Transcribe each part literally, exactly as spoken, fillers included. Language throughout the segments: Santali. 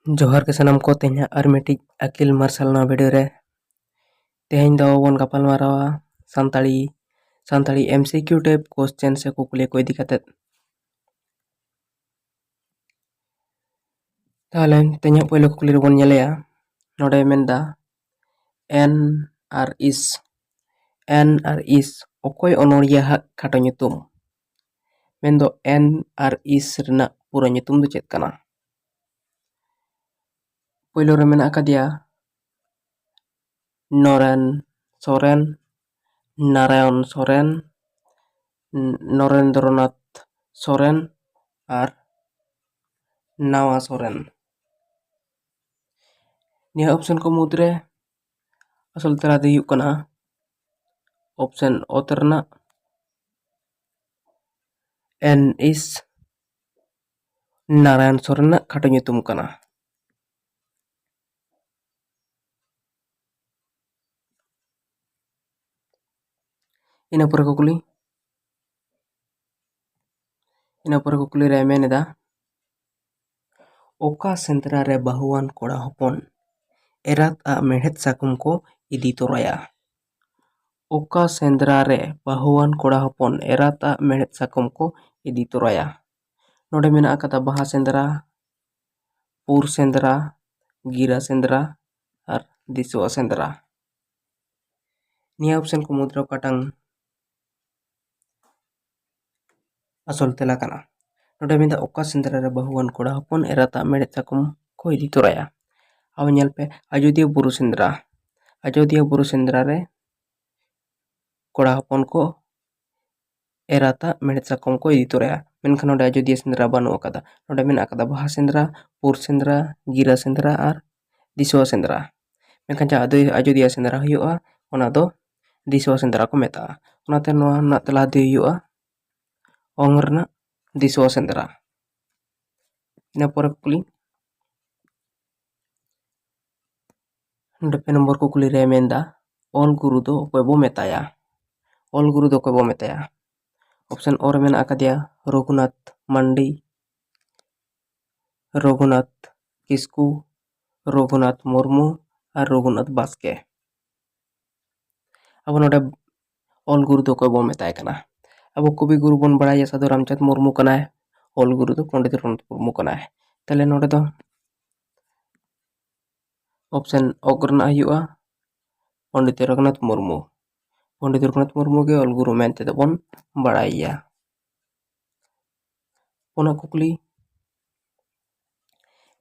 ᱡᱚᱦᱟᱨ ᱜᱮ ᱥᱟᱱᱟᱢ ᱠᱚ, ᱛᱮᱦᱮᱧᱟᱜ ᱟᱨ ᱢᱤᱫᱴᱤᱡ ᱟᱹᱠᱤᱞ ᱢᱟᱨᱥᱟᱞ ᱱᱚᱣᱟ ᱵᱷᱤᱰᱤᱭᱳ ᱨᱮ᱾ ᱛᱮᱦᱮᱧ ᱫᱚ ᱵᱚᱱ ᱜᱟᱯᱟᱞ ᱢᱟᱨᱟᱣᱟ ᱥᱟᱱᱛᱟᱲᱤ, ᱥᱟᱱᱛᱟᱲᱤ ᱮᱢ ᱥᱤ ᱠᱤᱭᱩ ᱴᱟᱭᱤᱯ ᱠᱚᱥᱪᱮᱱ ᱥᱮ ᱠᱩᱠᱞᱤ ᱠᱚ ᱤᱫᱤ ᱠᱟᱛᱮᱫ᱾ ᱛᱟᱦᱚᱞᱮ ᱛᱮᱦᱮᱧᱟᱜ ᱯᱳᱭᱞᱳ ᱠᱩᱠᱞᱤ ᱨᱮᱵᱚᱱ ᱧᱮᱞᱮᱭᱟ, ᱱᱚᱰᱮ ᱢᱮᱱᱫᱟ, ᱮᱱ ᱟᱨ ᱤᱥ, ᱮᱱ ᱟᱨ ᱤᱥ ᱚᱠᱚᱭ ᱚᱱᱚᱬᱦᱤᱭᱟᱹ ᱦᱟᱜ ᱠᱷᱟᱴᱚ ᱧᱩᱛᱩᱢ? ᱢᱮᱱᱫᱚ ᱮᱱ ᱟᱨ ᱤᱥ ᱨᱮᱱᱟᱜ ᱯᱩᱨᱟᱹ ᱧᱩᱛᱩᱢ ᱫᱚ ᱪᱮᱫ ᱠᱟᱱᱟ? ᱯᱳᱭᱞᱳ ᱨᱮ ᱢᱮᱱᱟᱜ ᱟᱠᱟᱫᱮᱭᱟ ᱱᱚᱨᱮᱱ ᱥᱚᱨᱮᱱ, ᱱᱟᱨᱟᱭᱚᱱ ᱥᱚᱨᱮᱱ, ᱱᱚᱨᱮᱱᱫᱨᱚᱱᱟᱛᱷ ᱥᱚᱨᱮᱱ ᱟᱨ ᱱᱟᱣᱟ ᱥᱚᱨᱮᱱ᱾ ᱱᱤᱭᱟᱹ ᱚᱯᱥᱮᱱ ᱠᱚ ᱢᱩᱫᱽᱨᱮ ᱟᱥᱚᱞ ᱛᱮᱞᱟ ᱫᱚ ᱦᱩᱭᱩᱜ ᱠᱟᱱᱟ ᱚᱯᱥᱮᱱ ᱚᱛ ᱨᱮᱱᱟᱜ ᱮᱱ ᱤᱥ ᱱᱟᱨᱟᱭᱚᱱ ᱥᱚᱨᱮᱱ ᱨᱮᱱᱟᱜ ᱠᱷᱟᱴᱚ ᱧᱩᱛᱩᱢ ᱠᱟᱱᱟ᱾ ᱤᱱᱟᱹ ᱯᱚᱨᱮ ᱠᱩᱠᱞᱤ, ᱤᱱᱟᱹ ᱯᱚᱨᱮ ᱠᱩᱠᱞᱤ ᱨᱮ ᱢᱮᱱ ᱮᱫᱟ, ᱚᱠᱟ ᱥᱮᱸᱫᱽᱨᱟ ᱨᱮ ᱵᱟᱹᱦᱩᱣᱟᱱ ᱠᱚᱲᱟ ᱦᱚᱯᱚᱱ ᱮᱨᱟᱛ ᱟᱜ ᱢᱮᱲᱦᱮᱫ ᱥᱟᱠᱚᱢ ᱠᱚ ᱤᱫᱤ ᱛᱚᱨᱟᱭᱟ? ᱚᱠᱟ ᱥᱮᱸᱫᱽᱨᱟ ᱨᱮ ᱵᱟᱹᱦᱩᱣᱟᱱ ᱠᱚᱲᱟ ᱦᱚᱯᱚᱱ ᱮᱨᱟᱛ ᱟᱜ ᱢᱮᱲᱦᱮᱫ ᱥᱟᱠᱚᱢ ᱠᱚ ᱤᱫᱤ ᱛᱚᱨᱟᱭᱟ? ᱱᱚᱰᱮ ᱢᱮᱱᱟᱜ ᱟᱠᱟᱫᱟ ᱵᱟᱦᱟ ᱥᱮᱸᱫᱽᱨᱟ, ᱯᱩᱨ ᱥᱮᱸᱫᱽᱨᱟ, ᱜᱤᱨᱟᱹ ᱥᱮᱸᱫᱽᱨᱟ ᱟᱨ ᱫᱤᱥᱣᱟ ᱥᱮᱸᱫᱽᱨᱟ᱾ ᱱᱤᱭᱟᱹ ᱚᱯᱥᱮᱱ ᱠᱚ ᱢᱩᱫᱽᱨᱮ ᱚᱠᱟᱴᱟᱝ ᱟᱥᱚᱞ ᱛᱮᱞᱟ ᱠᱟᱱᱟ? ᱱᱚᱰᱮ ᱢᱮᱱᱫᱟ, ᱚᱠᱟ ᱥᱮᱸᱫᱽᱨᱟ ᱨᱮ ᱵᱟᱹᱦᱩᱣᱟᱱ ᱠᱚᱲᱟ ᱦᱚᱯᱚᱱ ᱮᱨᱟᱛᱟᱜ ᱢᱮᱲᱦᱮᱫ ᱥᱟᱠᱚᱢ ᱠᱚ ᱤᱫᱤ ᱛᱚᱨᱟᱭᱟ? ᱟᱵᱚ ᱧᱮᱞ ᱯᱮ, ᱟᱡᱳᱫᱤᱭᱟᱹ ᱵᱩᱨᱩ ᱥᱮᱸᱫᱽᱨᱟ, ᱟᱡᱳᱫᱤᱭᱟᱹ ᱵᱩᱨᱩ ᱥᱮᱸᱫᱽᱨᱟ ᱨᱮ ᱠᱚᱲᱟ ᱦᱚᱯᱚᱱ ᱠᱚ ᱮᱨᱟᱛᱟᱜ ᱢᱮᱲᱦᱮᱫ ᱥᱟᱠᱚᱢ ᱠᱚ ᱤᱫᱤ ᱛᱚᱨᱟᱭᱟ᱾ ᱢᱮᱱᱠᱷᱟᱱ ᱱᱚᱰᱮ ᱟᱡᱳᱫᱤᱭᱟᱹ ᱥᱮᱸᱫᱽᱨᱟ ᱵᱟᱹᱱᱩᱜ ᱟᱠᱟᱫᱟ᱾ ᱱᱚᱰᱮ ᱢᱮᱱᱟᱜ ᱟᱠᱟᱫᱟ ᱵᱟᱦᱟ ᱥᱮᱸᱫᱽᱨᱟ, ᱯᱩᱨ ᱥᱮᱸᱫᱽᱨᱟ, ᱜᱤᱨᱟᱹ ᱥᱮᱸᱫᱽᱨᱟ ᱟᱨ ᱫᱤᱥᱣᱟ ᱥᱮᱸᱫᱽᱨᱟ᱾ ᱢᱮᱱᱠᱷᱟᱱ ᱡᱟᱦᱟᱸ ᱟᱫᱚ ᱟᱡᱳᱫᱤᱭᱟᱹ ᱥᱮᱸᱫᱽᱨᱟ ᱦᱩᱭᱩᱜᱼᱟ, ᱚᱱᱟ ᱫᱚ ᱫᱤᱥᱣᱟ ᱥᱮᱸᱫᱽᱨᱟ ᱠᱚ ᱢᱮᱛᱟᱜᱼᱟ᱾ ᱚᱱᱟᱛᱮ ᱱᱚᱣᱟ ᱨᱮᱱᱟᱜ ᱛᱮᱞᱟ ᱫᱚ ᱦᱩᱭᱩᱜᱼᱟ ᱚᱝ ᱨᱮᱱᱟᱜ ᱫᱤᱥᱣᱟ ᱥᱮᱸᱫᱽᱨᱟ᱾ ᱤᱱᱟᱹ ᱯᱚᱨᱮ ᱠᱩᱠᱞᱤ, ᱱᱚᱰᱮ ᱯᱮ ᱱᱚᱢᱵᱚᱨ ᱠᱩᱠᱞᱤ ᱨᱮ ᱢᱮᱱᱫᱟ, ᱚᱞ ᱜᱩᱨᱩ ᱫᱚ ᱚᱠᱚᱭ ᱵᱚ ᱢᱮᱛᱟᱭᱟ? ᱚᱞ ᱜᱩᱨᱩ ᱫᱚ ᱚᱠᱚᱭ ᱵᱚ ᱢᱮᱛᱟᱭᱟ? ᱚᱯᱥᱮᱱ ᱚ ᱨᱮ ᱢᱮᱱᱟᱜ ᱟᱠᱟᱫᱮᱭᱟ ᱨᱚᱜᱷᱩᱱᱟᱛᱷ ᱢᱟᱱᱰᱤ, ᱨᱚᱜᱷᱩᱱᱟᱛᱷ ᱠᱤᱥᱠᱩ, ᱨᱚᱜᱷᱩᱱᱟᱛᱷ ᱢᱩᱨᱢᱩ ᱟᱨ ᱨᱚᱜᱷᱩᱱᱟᱛᱷ ᱵᱟᱥᱠᱮ᱾ ᱟᱵᱚ ᱱᱚᱰᱮ ᱚᱞ ᱜᱩᱨᱩ ᱫᱚ ᱚᱠᱚᱭ ᱵᱚᱱ ᱢᱮᱛᱟᱭ ᱠᱟᱱᱟ? ᱟᱵᱚ ᱠᱚᱵᱤ ᱜᱩᱨᱩ ᱵᱚᱱ ᱵᱟᱲᱟᱭᱟ ᱥᱟᱹᱫᱷᱩ ᱨᱟᱢᱪᱟᱸᱫᱽ ᱢᱩᱨᱢᱩ ᱠᱟᱱᱟᱭ, ᱚᱞ ᱜᱩᱨᱩ ᱫᱚ ᱯᱚᱱᱰᱤᱛ ᱨᱚᱜᱷᱩᱱᱟᱛᱷ ᱢᱩᱨᱢᱩ ᱠᱟᱱᱟᱭ᱾ ᱛᱟᱦᱞᱮ ᱱᱚᱰᱮ ᱫᱚ ᱚᱯᱥᱮᱱ ᱚᱠ ᱨᱮᱱᱟᱜ ᱦᱩᱭᱩᱜᱼᱟ ᱯᱚᱱᱰᱤᱛ ᱨᱚᱜᱷᱩᱱᱟᱛᱷ ᱢᱩᱨᱢᱩ᱾ ᱯᱚᱱᱰᱤᱛ ᱨᱚᱜᱷᱩᱱᱟᱛᱷ ᱢᱩᱨᱢᱩ ᱜᱮ ᱚᱞ ᱜᱩᱨᱩ ᱢᱮᱱᱛᱮ ᱫᱚ ᱵᱚᱱ ᱵᱟᱲᱟᱭᱮᱭᱟ᱾ ᱯᱩᱱᱟᱜ ᱠᱩᱠᱞᱤ,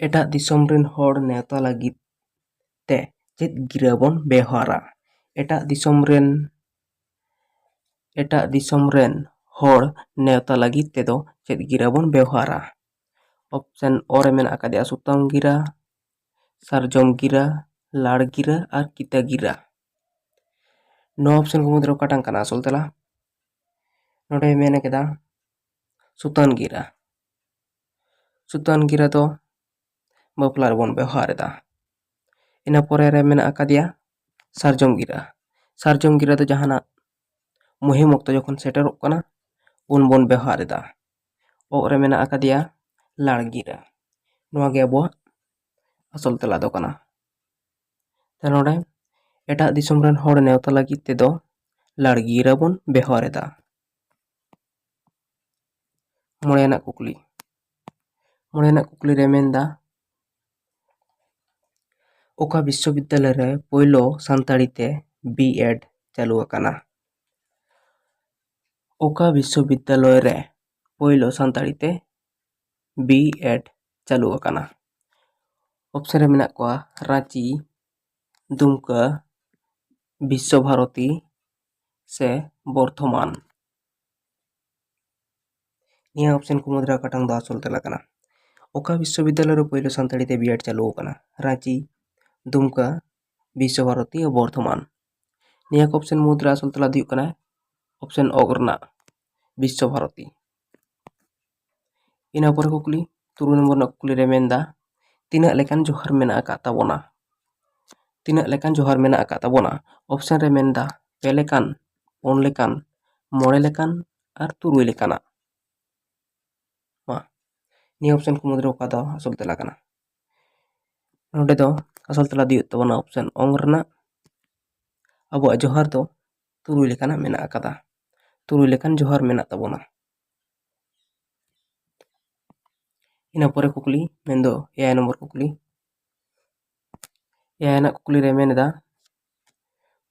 ᱮᱴᱟᱜ ᱫᱤᱥᱚᱢ ᱨᱮᱱ ᱦᱚᱲ ᱱᱮᱣᱛᱟ ᱞᱟᱹᱜᱤᱫ ᱛᱮ ᱪᱮᱫ ᱜᱤᱨᱟᱹ ᱵᱚᱱ ᱵᱮᱣᱦᱟᱨᱟ? ᱮᱴᱟᱜ ᱫᱤᱥᱚᱢ ᱨᱮᱱ, ᱮᱴᱟᱜ ᱫᱤᱥᱚᱢ ᱨᱮᱱ ᱦᱚᱲ ᱱᱮᱣᱛᱟ ᱞᱟᱹᱜᱤᱫ ᱛᱮᱫᱚ ᱪᱮᱫ ᱜᱤᱨᱟᱹ ᱵᱚᱱ ᱵᱮᱣᱦᱟᱨᱟ? ᱚᱯᱥᱮᱱ ᱚ ᱨᱮ ᱢᱮᱱᱟᱜ ᱟᱠᱟᱫᱮᱭᱟ ᱥᱩᱛᱟᱢ ᱜᱤᱨᱟ, ᱥᱟᱨᱡᱚᱢ ᱜᱤᱨᱟ, ᱞᱟᱲ ᱜᱤᱨᱟ ᱟᱨ ᱠᱤᱛᱟᱹ ᱜᱤᱨᱟ᱾ ᱱᱚᱣᱟ ᱚᱯᱥᱮᱱ ᱠᱚ ᱢᱩᱫᱽᱨᱮ ᱚᱠᱟᱴᱟᱝ ᱠᱟᱱᱟ ᱟᱥᱚᱞ ᱛᱮᱞᱟ? ᱱᱚᱰᱮ ᱢᱮᱱ ᱠᱮᱫᱟ ᱥᱩᱛᱟᱹᱱ ᱜᱤᱨᱟ᱾ ᱥᱩᱛᱟᱹᱱ ᱜᱤᱨᱟ ᱫᱚ ᱵᱟᱯᱞᱟ ᱨᱮᱵᱚᱱ ᱵᱮᱣᱦᱟᱨ ᱮᱫᱟ᱾ ᱤᱱᱟᱹ ᱯᱚᱨᱮ ᱨᱮ ᱢᱮᱱᱟᱜ ᱟᱠᱟᱫᱮᱭᱟ ᱥᱟᱨᱡᱚᱢ ᱜᱤᱨᱟ᱾ ᱥᱟᱨᱡᱚᱢ ᱜᱤᱨᱟ ᱫᱚ ᱡᱟᱦᱟᱱᱟᱜ ᱢᱩᱦᱤᱢ ᱚᱠᱛᱚ ᱡᱚᱠᱷᱚᱱ ᱥᱮᱴᱮᱨᱚᱜ ᱠᱟᱱᱟ, ᱩᱱ ᱵᱚᱱ ᱵᱮᱣᱦᱟᱨ ᱮᱫᱟ᱾ ᱚᱜ ᱨᱮ ᱢᱮᱱᱟᱜ ᱟᱠᱟᱫᱮᱭᱟ ᱞᱟᱲ ᱜᱤᱨᱟ᱾ ᱱᱚᱣᱟ ᱜᱮ ᱟᱵᱚᱣᱟᱜ ᱟᱥᱚᱞ ᱛᱮᱞᱟ ᱫᱚ ᱠᱟᱱᱟ᱾ ᱛᱟᱦᱞᱮ ᱱᱚᱰᱮ ᱮᱴᱟᱜ ᱫᱤᱥᱚᱢ ᱨᱮᱱ ᱦᱚᱲ ᱱᱮᱣᱛᱟ ᱞᱟᱹᱜᱤᱫ ᱛᱮᱫᱚ ᱞᱟᱲ ᱜᱤᱨᱟ ᱵᱚᱱ ᱵᱮᱣᱦᱟᱨ ᱮᱫᱟ᱾ ᱢᱚᱬᱮᱭᱟᱱᱟᱜ ᱠᱩᱠᱞᱤ, ᱢᱚᱬᱮᱭᱟᱱᱟᱜ ᱠᱩᱠᱞᱤ ᱨᱮ ᱢᱮᱱᱫᱟ, ᱚᱠᱟ ᱵᱤᱥᱥᱚᱵᱤᱫᱽᱫᱟᱞᱚᱭ ᱨᱮ ᱯᱳᱭᱞᱳ ᱥᱟᱱᱛᱟᱲᱤ ᱛᱮ ᱵᱤ ᱮᱰ ᱪᱟᱹᱞᱩ ᱟᱠᱟᱱᱟ? ᱚᱠᱟ ᱵᱤᱥᱥᱚᱵᱤᱫᱽᱫᱟᱞᱚᱭ ᱨᱮ ᱯᱳᱭᱞᱳ ᱥᱟᱱᱛᱟᱲᱤ ᱛᱮ ᱵᱤ ᱮᱰ ᱪᱟᱹᱞᱩ ᱟᱠᱟᱱᱟ? ᱚᱯᱥᱮᱱ ᱨᱮ ᱢᱮᱱᱟᱜ ᱠᱚᱣᱟ ᱨᱟᱸᱪᱤ, ᱫᱩᱢᱠᱟᱹ, ᱵᱤᱥᱥᱚ ᱵᱷᱟᱨᱚᱛᱤ ᱥᱮ ᱵᱚᱨᱫᱷᱚᱢᱟᱱ᱾ ᱱᱤᱭᱟᱹ ᱚᱯᱥᱮᱱ ᱠᱚ ᱢᱩᱫᱽᱨᱮ ᱚᱠᱟᱴᱟᱝ ᱫᱚ ᱟᱥᱚᱞ ᱛᱮᱞᱟ ᱠᱟᱱᱟ? ᱚᱠᱟ ᱵᱤᱥᱥᱚᱵᱤᱫᱽᱫᱟᱞᱚᱭ ᱨᱮ ᱯᱳᱭᱞᱳ ᱥᱟᱱᱛᱟᱲᱤ ᱛᱮ ᱵᱤ ᱮᱰ ᱪᱟᱹᱞᱩ ᱟᱠᱟᱱᱟ? ᱨᱟᱸᱪᱤ, ᱫᱩᱢᱠᱟ, ᱵᱤᱥᱥᱚ ᱵᱷᱟᱨᱚᱛᱤ ᱟᱨ ᱵᱚᱨᱫᱷᱚᱢᱟᱱ᱾ ᱱᱤᱭᱟᱹ ᱠᱚ ᱚᱯᱥᱮᱱ ᱢᱩᱫᱽᱨᱮ ᱟᱥᱚᱞ ᱛᱮᱞᱟ ᱫᱚ ᱦᱩᱭᱩᱜ ᱠᱟᱱᱟ ᱚᱯᱥᱮᱱ ᱚᱜ ᱨᱮᱱᱟᱜ ᱵᱤᱥᱥᱚ ᱵᱷᱟᱨᱚᱛᱤ᱾ ᱤᱱᱟᱹ ᱯᱚᱨᱮ ᱠᱩᱠᱞᱤ, ᱛᱩᱨᱩᱭ ᱱᱚᱢᱵᱚᱨ ᱨᱮᱱᱟᱜ ᱠᱩᱠᱞᱤ ᱨᱮ ᱢᱮᱱᱫᱟ, ᱛᱤᱱᱟᱹᱜ ᱞᱮᱠᱟᱱ ᱡᱚᱦᱟᱨ ᱢᱮᱱᱟᱜ ᱟᱠᱟᱫ ᱛᱟᱵᱚᱱᱟ? ᱛᱤᱱᱟᱹᱜ ᱞᱮᱠᱟᱱ ᱡᱚᱦᱟᱨ ᱢᱮᱱᱟᱜ ᱟᱠᱟᱫ ᱛᱟᱵᱚᱱᱟ? ᱚᱯᱥᱮᱱ ᱨᱮ ᱢᱮᱱᱫᱟ ᱯᱮ ᱞᱮᱠᱟᱱ, ᱯᱩᱱ ᱞᱮᱠᱟᱱ, ᱢᱚᱬᱮ ᱞᱮᱠᱟᱱ ᱟᱨ ᱛᱩᱨᱩᱭ ᱞᱮᱠᱟᱱᱟᱜ᱾ ᱢᱟ, ᱱᱤᱭᱟᱹ ᱚᱯᱥᱮᱱ ᱠᱚ ᱢᱩᱫᱽᱨᱮ ᱚᱠᱟ ᱫᱚ ᱟᱥᱚᱞ ᱛᱮᱞᱟ ᱠᱟᱱᱟ? ᱱᱚᱰᱮ ᱫᱚ ᱟᱥᱚᱞ ᱛᱮᱞᱟ ᱫᱚ ᱦᱩᱭᱩᱜ ᱛᱟᱵᱚᱱᱟ ᱚᱯᱥᱮᱱ ᱚᱝ ᱨᱮᱱᱟᱜ᱾ ᱟᱵᱚᱣᱟᱜ ᱡᱚᱦᱟᱨ ᱫᱚ ᱛᱩᱨᱩᱭ ᱞᱮᱠᱟᱱᱟᱜ ᱢᱮᱱᱟᱜ ᱟᱠᱟᱫᱟ, ᱛᱩᱨᱩᱭ ᱞᱮᱠᱟᱱ ᱡᱚᱦᱟᱨ ᱢᱮᱱᱟᱜ ᱛᱟᱵᱚᱱᱟ᱾ ᱤᱱᱟᱹ ᱯᱚᱨᱮ ᱠᱩᱠᱞᱤ, ᱢᱮᱱᱫᱚ ᱮᱭᱟᱭ ᱱᱚᱢᱵᱚᱨ ᱠᱩᱠᱞᱤ᱾ ᱮᱭᱟᱭ ᱟᱱᱟᱜ ᱠᱩᱠᱞᱤ ᱨᱮ ᱢᱮᱱ ᱮᱫᱟ,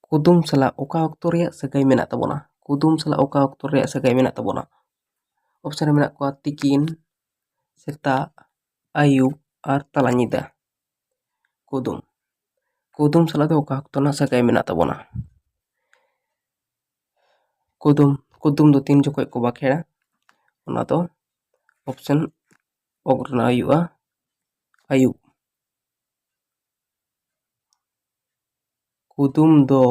ᱠᱩᱫᱩᱢ ᱥᱟᱞᱟᱜ ᱚᱠᱟ ᱚᱠᱛᱚ ᱨᱮᱭᱟᱜ ᱥᱟᱹᱜᱟᱹᱭ ᱢᱮᱱᱟᱜ ᱛᱟᱵᱚᱱᱟ? ᱠᱩᱫᱩᱢ ᱥᱟᱞᱟᱜ ᱚᱠᱟ ᱚᱠᱛᱚ ᱨᱮᱭᱟᱜ ᱥᱟᱹᱜᱟᱹᱭ ᱢᱮᱱᱟᱜ ᱛᱟᱵᱚᱱᱟ? ᱚᱯᱥᱮᱱ ᱨᱮ ᱢᱮᱱᱟᱜ ᱠᱚᱣᱟ ᱛᱤᱠᱤᱱ, ᱥᱮᱛᱟᱜ, ᱟᱹᱭᱩᱵ ᱟᱨ ᱛᱟᱞᱟ ᱧᱤᱫᱟᱹ᱾ ᱠᱩᱫᱩᱢ, ᱠᱩᱫᱩᱢ ᱥᱟᱞᱟᱜ ᱫᱚ ᱚᱠᱟ ᱚᱠᱛᱚ ᱨᱮᱱᱟᱜ ᱥᱟᱹᱜᱟᱹᱭ ᱢᱮᱱᱟᱜ ᱛᱟᱵᱚᱱᱟ? ᱠᱩᱫᱩᱢ, ᱠᱩᱫᱩᱢ ᱫᱚ ᱛᱤᱱ ᱡᱚᱠᱷᱚᱡ ᱠᱚ ᱵᱟᱠᱷᱮᱲᱟ? ᱚᱱᱟ ᱫᱚ ᱚᱯᱥᱮᱱ ᱚᱜ ᱨᱮᱱᱟᱜ ᱦᱩᱭᱩᱜᱼᱟ, ᱟᱹᱭᱩᱵ᱾ ᱠᱩᱫᱩᱢ ᱫᱚ,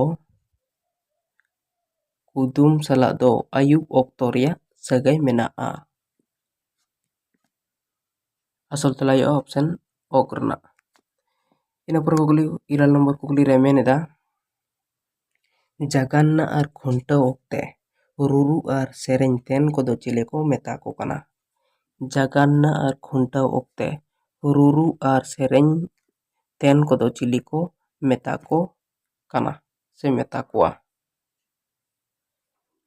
ᱠᱩᱫᱩᱢ ᱥᱟᱞᱟᱜ ᱫᱚ ᱟᱹᱭᱩᱵ ᱚᱠᱛᱚ ᱨᱮᱭᱟᱜ ᱥᱟᱹᱜᱟᱹᱭ ᱢᱮᱱᱟᱜᱼᱟ᱾ ᱟᱥᱚᱞ ᱛᱮᱞᱟ ᱦᱩᱭᱩᱜᱼᱟ ᱚᱯᱥᱮᱱ ᱚᱜ ᱨᱮᱱᱟᱜ᱾ ᱤᱱᱟᱹ ᱯᱚᱨᱮ ᱠᱩᱠᱞᱤ, ᱤᱨᱟᱹᱞ ᱱᱚᱢᱵᱚᱨ ᱠᱩᱠᱞᱤ ᱨᱮ ᱢᱮᱱ ᱮᱫᱟ, ᱡᱟᱜᱟᱱᱱᱟ ᱟᱨ ᱠᱷᱩᱱᱴᱟᱹᱣ ᱚᱠᱛᱮ ᱨᱩᱨᱩ ᱟᱨ ᱥᱮᱨᱮᱧ ᱛᱮᱱ ᱠᱚᱫᱚ ᱪᱤᱞᱤ ᱠᱚ ᱢᱮᱛᱟ ᱠᱚ ᱠᱟᱱᱟ? ᱡᱟᱜᱟᱱᱱᱟ ᱟᱨ ᱠᱷᱩᱱᱴᱟᱹᱣ ᱚᱠᱛᱮ ᱨᱩᱨᱩ ᱟᱨ ᱥᱮᱨᱮᱧ ᱛᱮᱱ ᱠᱚᱫᱚ ᱪᱤᱞᱤ ᱠᱚ ᱢᱮᱛᱟ ᱠᱚ ᱠᱟᱱᱟ ᱥᱮ ᱢᱮᱛᱟ ᱠᱚᱣᱟ?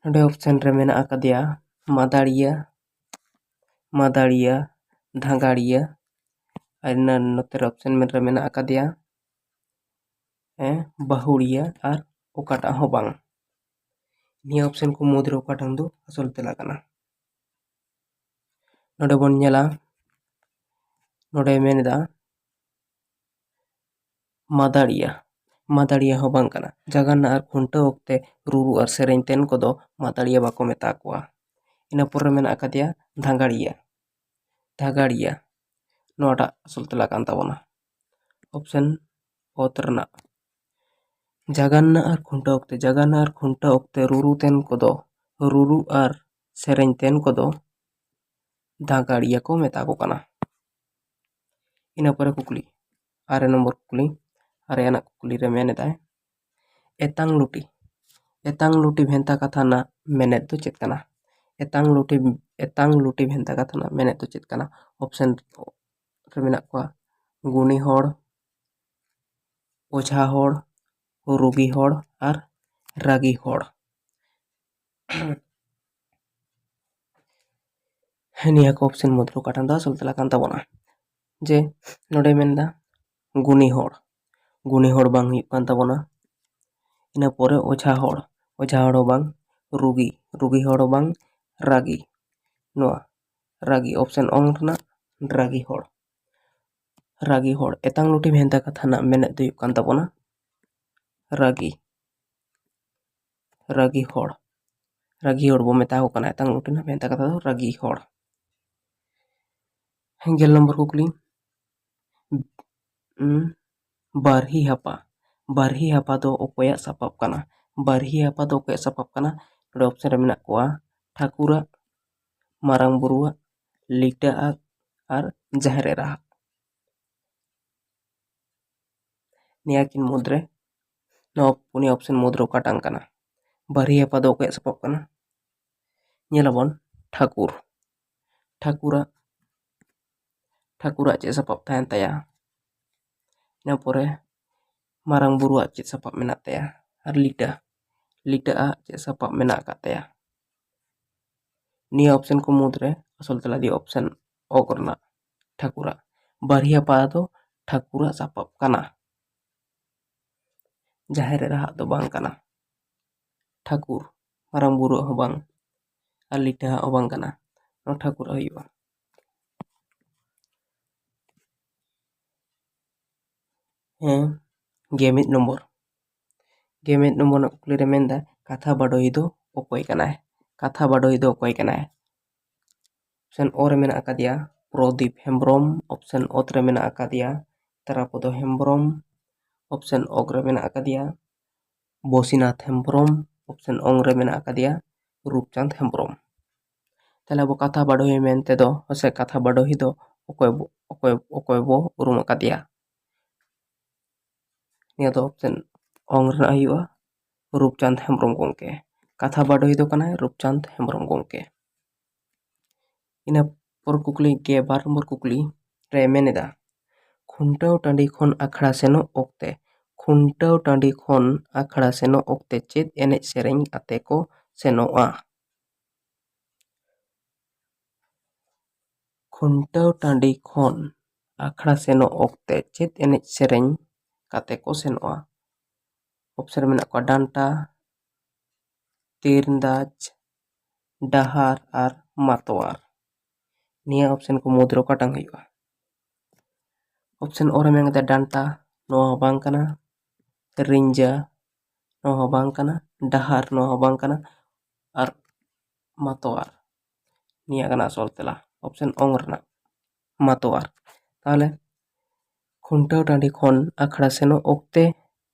ᱱᱚᱰᱮ ᱚᱯᱥᱮᱱ ᱨᱮ ᱢᱮᱱᱟᱜ ᱟᱠᱟᱫᱮᱭᱟ ᱢᱟᱫᱟᱲᱤᱭᱟᱹ, ᱢᱟᱫᱟᱲᱤᱭᱟᱹ, ᱫᱷᱟᱸᱜᱟᱲᱤᱭᱟᱹ, ᱟᱨ ᱤᱱᱟᱹ ᱱᱚᱛᱮ ᱨᱮ ᱚᱯᱥᱮᱱ ᱨᱮ ᱢᱮᱱᱟᱜ ᱟᱠᱟᱫᱮᱭᱟ, ᱦᱮᱸ, ᱵᱟᱹᱦᱩᱲᱤᱭᱟᱹ ᱟᱨ ᱚᱠᱟᱴᱟᱜ ᱦᱚᱸ ᱵᱟᱝ᱾ ᱱᱤᱭᱟᱹ ᱚᱯᱥᱮᱱ ᱠᱚ ᱢᱩᱫᱽᱨᱮ ᱚᱠᱟᱴᱟᱝ ᱫᱚ ᱟᱥᱚᱞ ᱛᱮᱞᱟ ᱠᱟᱱᱟ? ᱱᱚᱰᱮ ᱵᱚᱱ ᱧᱮᱞᱟ, ᱱᱚᱰᱮ ᱢᱮᱱ ᱮᱫᱟ ᱢᱟᱫᱟᱲᱤᱭᱟ᱾ ᱢᱟᱫᱟᱲᱤᱭᱟ ᱦᱚᱸ ᱵᱟᱝ ᱠᱟᱱᱟ᱾ ᱡᱟᱜᱟᱱᱱᱟ ᱟᱨ ᱠᱷᱩᱱᱴᱟᱹᱣ ᱚᱠᱛᱮ ᱨᱩᱨᱩ ᱟᱨ ᱥᱮᱨᱮᱧ ᱛᱮᱱ ᱠᱚᱫᱚ ᱢᱟᱫᱟᱲᱤᱭᱟ ᱵᱟᱠᱚ ᱢᱮᱛᱟ ᱠᱚᱣᱟ᱾ ᱤᱱᱟᱹ ᱯᱚᱨ ᱨᱮ ᱢᱮᱱᱟᱜ ᱟᱠᱟᱫᱮᱭᱟ ᱫᱷᱟᱸᱜᱟᱲᱤᱭᱟ᱾ ᱫᱷᱟᱸᱜᱟᱲᱤᱭᱟ, ᱱᱚᱣᱟᱴᱟᱜ ᱟᱥᱚᱞ ᱛᱮᱞᱟ ᱠᱟᱱ ᱛᱟᱵᱚᱱᱟ᱾ ᱚᱯᱥᱮᱱ ᱚᱛ ᱨᱮᱱᱟᱜ᱾ ᱡᱟᱜᱟᱱᱱᱟ ᱟᱨ ᱠᱷᱩᱱᱴᱟᱹᱣ ᱚᱠᱛᱮ, ᱡᱟᱜᱟᱱᱱᱟ ᱟᱨ ᱠᱷᱩᱱᱴᱟᱹᱣ ᱚᱠᱛᱮ ᱨᱩᱨᱩ ᱛᱮᱱ ᱠᱚᱫᱚ, ᱨᱩᱨᱩ ᱟᱨ ᱥᱮᱨᱮᱧ ᱛᱮᱱ ᱠᱚᱫᱚ ᱫᱷᱟᱸᱜᱟᱲᱤᱭᱟ ᱠᱚ ᱢᱮᱛᱟ ᱠᱚ ᱠᱟᱱᱟ᱾ ᱤᱱᱟᱹ ᱯᱚᱨᱮ ᱠᱩᱠᱞᱤ, ᱟᱨᱮ ᱱᱚᱢᱵᱚᱨ ᱠᱩᱠᱞᱤ, ᱟᱨᱮ ᱟᱱᱟᱜ ᱠᱩᱠᱞᱤ ᱨᱮ ᱢᱮᱱ ᱮᱫᱟᱭ, ᱮᱛᱟᱝ ᱞᱩᱴᱤ, ᱮᱛᱟᱝ ᱞᱩᱴᱤ ᱵᱷᱮᱱᱛᱟ ᱠᱟᱛᱷᱟ ᱨᱮᱱᱟᱜ ᱢᱮᱱᱮᱫ ᱫᱚ ᱪᱮᱫ ᱠᱟᱱᱟ? ᱮᱛᱟᱝ ᱞᱩᱴᱤ, ᱮᱛᱟᱝ ᱞᱩᱴᱤ ᱵᱷᱮᱱᱛᱟ ᱠᱟᱛᱷᱟ ᱨᱮᱱᱟᱜ ᱢᱮᱱᱮᱫ ᱫᱚ ᱪᱮᱫ ᱠᱟᱱᱟ? ᱚᱯᱥᱮᱱ ᱨᱮ ᱢᱮᱱᱟᱜ ᱠᱚᱣᱟ ᱜᱩᱱᱤ ᱦᱚᱲ, ᱚᱡᱷᱟ ᱦᱚᱲ, ᱨᱩᱜᱤ ᱦᱚᱲ ᱟᱨ ᱨᱟᱹᱜᱤ ᱦᱚᱲ᱾ ᱱᱤᱭᱟᱹ ᱠᱚ ᱚᱯᱥᱮᱱ ᱢᱩᱫᱽᱨᱮ ᱚᱠᱟᱴᱟᱜ ᱫᱚ ᱟᱥᱚᱞ ᱛᱮᱞᱟ ᱠᱟᱱ ᱛᱟᱵᱚᱱᱟ? ᱡᱮ ᱱᱚᱰᱮ ᱢᱮᱱᱫᱟ ᱜᱩᱱᱤ ᱦᱚᱲ, ᱜᱩᱱᱤ ᱦᱚᱲ ᱵᱟᱝ ᱦᱩᱭᱩᱜ ᱠᱟᱱ ᱛᱟᱵᱚᱱᱟ᱾ ᱤᱱᱟᱹ ᱯᱚᱨᱮ ᱚᱡᱷᱟ ᱦᱚᱲ, ᱚᱡᱷᱟ ᱦᱚᱲ ᱦᱚᱸ ᱵᱟᱝ, ᱨᱩᱜᱤ, ᱨᱩᱜᱤ ᱦᱚᱲ ᱦᱚᱸ ᱵᱟᱝ, ᱨᱟᱹᱜᱤ᱾ ᱱᱚᱣᱟ ᱨᱟᱹᱜᱤ ᱚᱯᱥᱮᱱ ᱚᱝ ᱨᱮᱱᱟᱜ ᱨᱟᱹᱜᱤ ᱦᱚᱲ, ᱨᱟᱹᱜᱤ ᱦᱚᱲ᱾ ᱮᱛᱟᱝ ᱞᱩᱴᱤ ᱵᱷᱮᱱᱛᱟ ᱠᱟᱛᱷᱟ ᱨᱮᱱᱟᱜ ᱢᱮᱱᱮᱫ ᱫᱚ ᱦᱩᱭᱩᱜ ᱠᱟᱱ ᱛᱟᱵᱚᱱᱟ ᱨᱟᱹᱜᱤ, ᱨᱟᱹᱜᱤ ᱦᱚᱲ, ᱨᱟᱹᱜᱤ ᱦᱚᱲ ᱵᱚ ᱢᱮᱛᱟ ᱠᱚ ᱠᱟᱱᱟ᱾ ᱮᱛᱟᱝ ᱞᱩᱴᱤ ᱨᱮᱱᱟᱜ ᱵᱷᱮᱱᱛᱟ ᱠᱟᱛᱷᱟ ᱫᱚ ᱨᱟᱹᱜᱤ ᱦᱚᱲ᱾ ᱜᱮᱞ ᱱᱚᱢᱵᱚᱨ ᱠᱩᱠᱞᱤ, ᱩᱸ, ᱵᱟᱨᱦᱤ ᱦᱟᱯᱟ, ᱵᱟᱨᱦᱤ ᱦᱟᱯᱟ ᱫᱚ ᱚᱠᱚᱭᱟᱜ ᱥᱟᱯᱟᱵ ᱠᱟᱱᱟ? ᱵᱟᱨᱦᱤ ᱦᱟᱯᱟ ᱫᱚ ᱚᱠᱚᱭᱟᱜ ᱥᱟᱯᱟᱵ ᱠᱟᱱᱟ? ᱱᱚᱰᱮ ᱚᱯᱥᱮᱱ ᱨᱮ ᱢᱮᱱᱟᱜ ᱠᱚᱣᱟ ᱴᱷᱟᱹᱠᱩᱨᱟᱜ, ᱢᱟᱨᱟᱝ ᱵᱩᱨᱩᱣᱟᱜ, ᱞᱤᱴᱟᱹᱣᱟᱜ ᱟᱨ ᱡᱟᱦᱮᱨ ᱮᱨᱟᱣᱟᱜ᱾ ᱱᱤᱭᱟᱹ ᱠᱤᱱ ᱢᱩᱫᱽᱨᱮ, ᱱᱚᱣᱟ ᱯᱩᱱᱭᱟᱹ ᱚᱯᱥᱮᱱ ᱢᱩᱫᱽᱨᱮ ᱚᱠᱟᱴᱟᱝ ᱠᱟᱱᱟ? ᱵᱟᱨᱦᱤ ᱦᱟᱯᱟ ᱫᱚ ᱚᱠᱚᱭᱟᱜ ᱥᱟᱯᱟᱵ ᱠᱟᱱᱟ? ᱧᱮᱞᱟᱵᱚᱱ ᱴᱷᱟᱹᱠᱩᱨ, ᱴᱷᱟᱹᱠᱩᱨᱟᱜ, ᱴᱷᱟᱹᱠᱩᱨᱟᱜ ᱪᱮᱫ ᱥᱟᱯᱟᱵ ᱛᱟᱦᱮᱱ ᱛᱟᱭᱟ? ᱤᱱᱟᱹ ᱯᱚᱨᱮ ᱢᱟᱨᱟᱝ ᱵᱩᱨᱩᱣᱟᱜ ᱪᱮᱫ ᱥᱟᱯᱟᱵ ᱢᱮᱱᱟᱜ ᱛᱟᱭᱟ? ᱟᱨ ᱞᱤᱴᱟᱹ, ᱞᱤᱴᱟᱹᱣᱟᱜ ᱪᱮᱫ ᱥᱟᱯᱟᱵ ᱢᱮᱱᱟᱜ ᱟᱠᱟᱫ ᱛᱟᱭᱟ? ᱱᱤᱭᱟᱹ ᱚᱯᱥᱮᱱ ᱠᱚ ᱢᱩᱫᱽᱨᱮ ᱟᱥᱚᱞ ᱛᱮᱞᱟ ᱫᱚ ᱚᱯᱥᱮᱱ ᱚᱠ ᱨᱮᱱᱟᱜ ᱴᱷᱟᱹᱠᱩᱨᱟᱜ᱾ ᱵᱟᱨᱦᱤ ᱦᱟᱯᱟ ᱫᱚ ᱴᱷᱟᱹᱠᱩᱨᱟᱜ ᱥᱟᱯᱟᱵ ᱠᱟᱱᱟ᱾ ᱡᱟᱦᱮᱨ ᱮᱨᱟᱣᱟᱜ ᱫᱚ ᱵᱟᱝ ᱠᱟᱱᱟ᱾ ᱴᱷᱟᱹᱠᱩᱨ, ᱢᱟᱨᱟᱝ ᱵᱩᱨᱩᱣᱟᱜ ᱦᱚᱸ ᱵᱟᱝ, ᱟᱨ ᱞᱤᱴᱟᱹᱣᱟᱜ ᱦᱚᱸ ᱵᱟᱝ ᱠᱟᱱᱟ᱾ ᱱᱚᱣᱟ ᱴᱷᱟᱹᱠᱩᱨᱟᱜ ᱦᱩᱭᱩᱜᱼᱟ᱾ ᱦᱮᱸ, ᱜᱮᱢᱤᱫ ᱱᱚᱢᱵᱚᱨ, ᱜᱮᱢᱤᱫ ᱱᱚᱢᱵᱚᱨ ᱨᱮᱱᱟᱜ ᱠᱩᱠᱞᱤ ᱨᱮ ᱢᱮᱱᱫᱟ, ᱠᱟᱛᱷᱟ ᱵᱟᱰᱚᱦᱤ ᱫᱚ ᱚᱠᱚᱭ ᱠᱟᱱᱟᱭ? ᱠᱟᱛᱷᱟ ᱵᱟᱰᱚᱦᱤ ᱫᱚ ᱚᱠᱚᱭ ᱠᱟᱱᱟᱭ? ᱚᱯᱥᱮᱱ ᱚ ᱨᱮ ᱢᱮᱱᱟᱜ ᱟᱠᱟᱫᱮᱭᱟ ᱯᱨᱚᱫᱤᱯ ᱦᱮᱢᱵᱨᱚᱢ, ᱚᱯᱥᱮᱱ ᱚᱛ ᱨᱮ ᱢᱮᱱᱟᱜ ᱟᱠᱟᱫᱮᱭᱟ ᱛᱟᱨᱟᱯᱚᱫᱚ ᱦᱮᱢᱵᱨᱚᱢ, ᱚᱯᱥᱮᱱ ᱚᱜ ᱨᱮ ᱢᱮᱱᱟᱜ ᱟᱠᱟᱫᱮᱭᱟ ᱵᱚᱥᱤᱱᱟᱛᱷ ᱦᱮᱢᱵᱨᱚᱢ, ᱚᱯᱥᱮᱱ ᱚᱝ ᱨᱮ ᱢᱮᱱᱟᱜ ᱟᱠᱟᱫᱮᱭᱟ ᱨᱩᱯᱪᱟᱸᱫᱽ ᱦᱮᱢᱵᱨᱚᱢ᱾ ᱛᱟᱦᱞᱮ ᱟᱵᱚ ᱠᱟᱛᱷᱟ ᱵᱟᱰᱚᱦᱤ ᱢᱮᱱᱛᱮ ᱫᱚ, ᱥᱮ ᱠᱟᱛᱷᱟ ᱵᱟᱰᱚᱦᱤ ᱫᱚ ᱚᱠᱚᱭ ᱵᱚ, ᱚᱠᱚᱭ, ᱚᱠᱚᱭ ᱵᱚ ᱩᱨᱩᱢ ᱟᱠᱟᱫᱮᱭᱟ? ᱱᱤᱭᱟᱹ ᱫᱚ ᱚᱯᱥᱮᱱ ᱚᱝ ᱨᱮᱱᱟᱜ ᱦᱩᱭᱩᱜᱼᱟ, ᱨᱩᱯᱪᱟᱸᱫᱽ ᱦᱮᱢᱵᱨᱚᱢ ᱜᱚᱢᱠᱮ᱾ ᱠᱟᱛᱷᱟ ᱵᱟᱰᱚᱦᱤ ᱫᱚ ᱠᱟᱱᱟᱭ ᱨᱩᱯᱪᱟᱸᱫᱽ ᱦᱮᱢᱵᱨᱚᱢ ᱜᱚᱢᱠᱮ᱾ ᱤᱱᱟᱹ ᱯᱚᱨ ᱠᱩᱠᱞᱤ, ᱜᱮ ᱵᱟᱨ ᱱᱚᱢᱵᱚᱨ ᱠᱩᱠᱞᱤ ᱨᱮ ᱢᱮᱱ ᱮᱫᱟ, ᱠᱷᱩᱱᱴᱟᱹᱣ ᱴᱟᱺᱰᱤ ᱠᱷᱚᱱ ᱟᱠᱷᱲᱟ ᱥᱮᱱᱚᱜ ᱚᱠᱛᱮ ᱠᱷᱩᱱᱴᱟᱹᱣ ᱴᱟᱺᱰᱤ ᱠᱷᱚᱱ ᱟᱠᱷᱲᱟ ᱥᱮᱱᱚᱜ ᱚᱠᱛᱮ ᱪᱮᱫ ᱮᱱᱮᱡ ᱥᱮᱨᱮᱧ ᱠᱟᱛᱮ ᱠᱚ ᱥᱮᱱᱚᱜᱼᱟ? ᱠᱷᱩᱱᱴᱟᱹᱣ ᱴᱟᱺᱰᱤ ᱠᱷᱚᱱ ᱟᱠᱷᱲᱟ ᱥᱮᱱᱚᱜ ᱚᱠᱛᱮ ᱪᱮᱫ ᱮᱱᱮᱡ ᱥᱮᱨᱮᱧ ᱠᱟᱛᱮ ᱠᱚ ᱥᱮᱱᱚᱜᱼᱟ? ᱚᱯᱥᱮᱱ ᱨᱮ ᱢᱮᱱᱟᱜ ᱠᱚᱣᱟ ᱰᱟᱱᱴᱟ, ᱛᱤᱨᱱᱫᱟᱡᱽ, ᱰᱟᱦᱟᱨ ᱟᱨ ᱢᱟᱛᱣᱟᱨ᱾ ᱱᱤᱭᱟᱹ ᱚᱯᱥᱮᱱ ᱠᱚ ᱢᱩᱫᱽᱨᱮ ᱚᱠᱟᱴᱟᱝ ᱦᱩᱭᱩᱜᱼᱟ? ᱚᱯᱥᱮᱱ ᱚ ᱨᱮ ᱢᱮᱱ ᱠᱟᱛᱮ ᱰᱟᱱᱴᱟ, ᱱᱚᱣᱟ ᱦᱚᱸ ᱵᱟᱝ ᱠᱟᱱᱟ᱾ ᱨᱤᱸᱡᱟ, ᱱᱚᱣᱟ ᱦᱚᱸ ᱵᱟᱝ ᱠᱟᱱᱟ᱾ ᱰᱟᱦᱟᱨ, ᱱᱚᱣᱟ ᱦᱚᱸ ᱵᱟᱝ ᱠᱟᱱᱟ᱾ ᱟᱨ ᱢᱟᱛᱣᱟᱨ, ᱱᱤᱭᱟᱹ ᱠᱟᱱᱟ ᱟᱥᱚᱞ ᱛᱮᱞᱟ, ᱚᱯᱥᱮᱱ ᱚᱝ ᱨᱮᱱᱟᱜ ᱢᱟᱛᱣᱟᱨ᱾ ᱛᱟᱦᱚᱞᱮ ᱠᱷᱩᱱᱴᱟᱹᱣ ᱴᱟᱺᱰᱤ ᱠᱷᱚᱱ ᱟᱠᱷᱲᱟ ᱥᱮᱱᱚᱜ ᱚᱠᱛᱮ